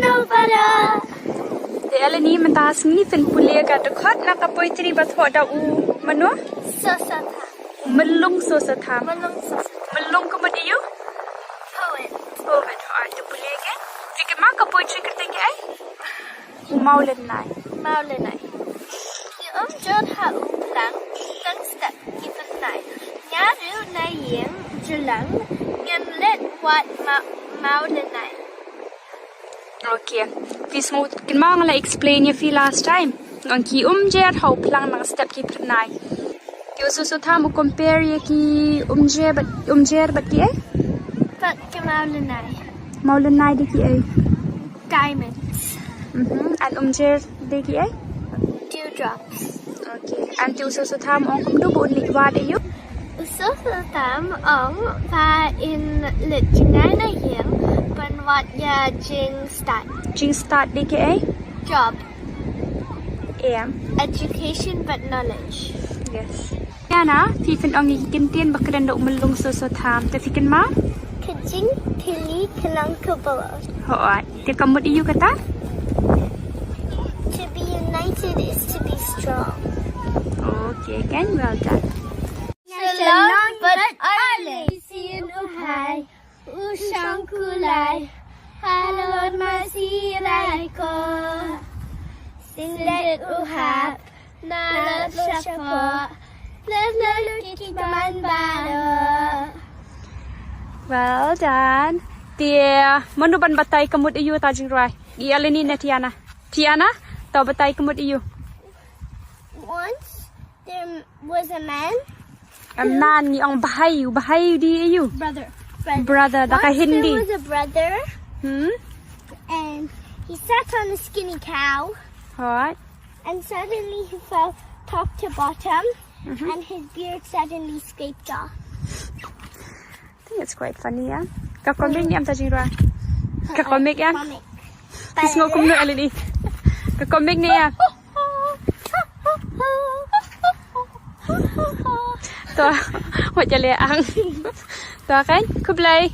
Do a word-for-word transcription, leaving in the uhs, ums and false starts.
Nobara. Te ale ni mynta sngi phin pule ka dkhot na ka poetry ba thoh da u mano? Soso Tham. Myllung Soso Tham. Myllung Soso Tham. Myllung ka mut ïa u? Poet. Poet. Ai te pule ke. Te kynmaw ka poetry kyrteng ki ei? U Mawlynnai. Mawlynnai. Ki um jot ha u phlang tang step ki pyrnai. Nga ruh na ïing jylliew ngan leit wad ma Mawlynnai. Okay. Phi sngew kynmaw nga la explain ïa phi last time. Ngan ki um jer ha u phlang nang step ki pyrnai. Ki u Soso Tham u compare ïa ki um jer bad um jer bad ki ei? Bad ki Mawlynnai. Mawlynnai de ki ei? Diamonds. Mhm. And um jer de ki ei? Dewdrops. Okay. And te u Soso Tham ong kumno ba un leit wad ïa u? U Soso Tham ong ba in leit jngai na ïing ban wad ïa jingstad. Jingstad de ki ei? Job. Em. Education but knowledge. Yes. Ïa na, phi phin ong ïa ki kyntien ba kren da u Myllung Soso Tham. Te phi kynmaw? Ka jingthylli ka long ka bor. Hooid. Te ka mut ïa u kata? To be united is to be strong. Okay, again, well done. Shalom, but arle. Sin u hai, u shang kulai. Halor ma sirai ko. Sin let u hap. Na lot shapo. Let na lut ki man baro. Well done. Te, mano ban batai ka mut ïa u ta jingrwai? Ïa ale ni na Tiana. Tiana, to batai ka mut ïa u. Once there was a man. A man, ngi ong bhai, bhai de ïa u. Brother. Brother. Brother, da ka Hindi. Once there was a brother. Hmm? And he sat on a skinny cow. Hooid. And suddenly he fell top to bottom. Mhm. And his beard suddenly scraped off. I think it's quite funny, yeah? Ka comic ne em ta jingrwai? Ka comic, yeah? Comic. Phi sngew kumno ale ni? Ka comic ne em? To, wat jale ang. To kan, khublei.